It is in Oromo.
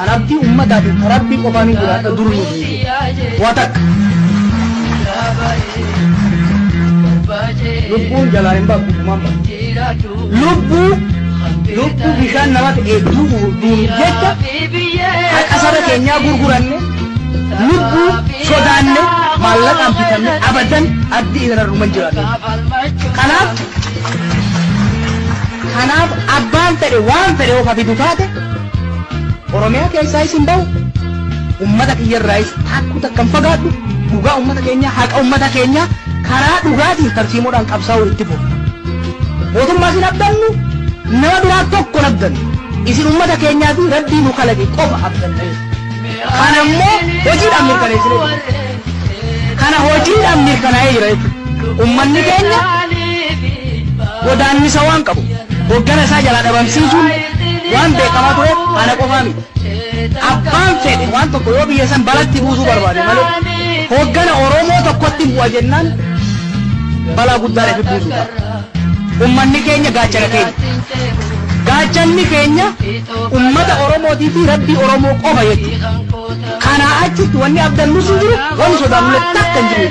An abdii ummataa fi ta Rabbii qofaanin jiraadha dur nuuf hin jiru. Waa takka. Lubbuun jalaa hin baatu dhugumaan baatu. Lubbuu lubbuu bishaan nama ta'e du'u duun jecha haqa saba keenyaa gurguranne lubbuu sodaanne maallaqaan bitanne abadan abdii isin irruman jiraanne. Kanaaf kanaaf abbaan fedhe waan fedhe of fidu taate Oromiyaa keessaayis hin bahu, ummata kiyyarraayis taakkuu takka hin fagaadhu, dhugaa ummata keenyaa, haqa ummata keenyaa karaa dhugaatiin tarsiimoodhaan qabsaa'uu itti fufa. Mootummaas hin abdannu, nama biraa tokko hin abdannu. Isin ummata keenyaa fi Rabbii nu kalaqe qofa abdanna jechuudha. Kana immoo hojiidhaan mirkaneessinee jirra. Kana hojiidhaan mirkanaa'ee jira jechuudha. Ummanni keenya godaannisa waan qabu hoggana isaa jalaa dhabamsiisuun waan beekamaa tureef ana qofaa miti. Abbaan fedhe waan tokko yoo biyya san balatti buusuu barbaade malee hoggana Oromoo tokkotti bu'a jennaan balaa guddaa ifi buusuu ta'a. Ummanni keenya gaachana keenya. Gaachanni keenya ummata Oromootii fi Rabbii Oromoo qofa jechuudha. Kanaa achitti wanni abdannus hin jiru, wanni sodaannullee takka hin jiru.